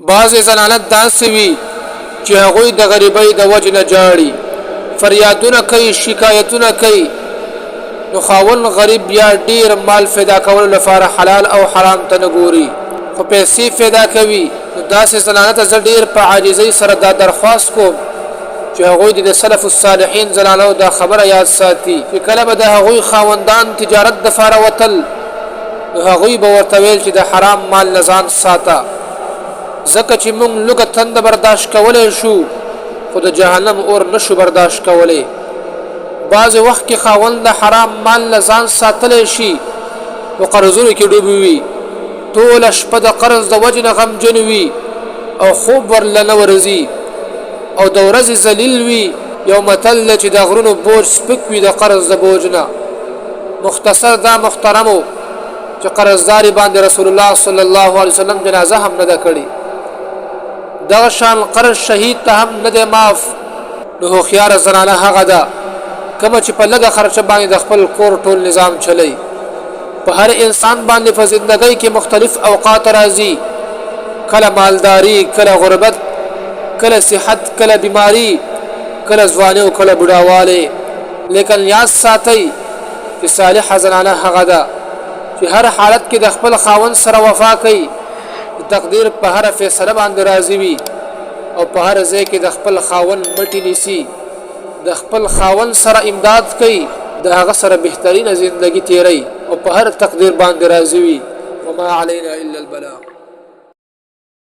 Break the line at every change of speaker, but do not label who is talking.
بعضې زنانه داسې وي چې هغوی د غریبۍ د وجې نه ژاړي، فریادونه کوي، شکایتونه کوي، نو خاوند غریب بیا ډیر مال فیدا کولو لپاره حلال او حرام ته نه ګوري خو پیسې فیدا کوي. نو داسې زنانه ته زه ډیر په عاجزۍ سره دا درخواست کوم چې هغوی دې د سلف الصالحین زنانو دا خبره یاد ساتي چې کله به د هغوی خاوندان تجارت دپاره وتل نو هغوی به ورته ویل چې د حرام مال نه ځان ساته، ځکه چې موږ لوږه تنده برداشت کولی شو خو د جهنم اور نه شو برداشت کولی. بعضې وخت کې خاوند د حرام مال نه ځان ساتلی شي خو قرضونو کې ډوب وي، ټوله شپه د قرض د وجې نه غمجن وي او خوب ورله نه ورځي او د ورځې ذلیل وي. یو متل دی چې د غرونو بوج سپک وي د قرض د بوج نه. مختصر دا محترمو چې قرضداري باندې رسول الله صلی الله علیه وسلم جنازه هم نه ده کړې، دغه شان قرض شهید ته هم نه دی معاف. نو هوښیاره زنانه هغه ده کومه چې په لږه خرچه باندې د خپل کور ټول نظام چلی. په هر انسان باندې په زندګۍ کې مختلف اوقات راځي، کله مالداري، کله غربت، کله صحت، کله بیماری، کله ځواني او کله بوډاوالی. لیکن یاد ساتئ چې صالحه زنانه هغه ده چې هر حالت کې د خپل خاوند سره وفا کوي، د تقدیر په هره فیصله باندې راضي وي او په هر ځای کې د خپل خاوند مټې نیسي، د خپل خاوند سره امداد کوي، د هغه سره بهترینه زندگی تیروي او په هر تقدیر باندې راضي وي. وما علينا الا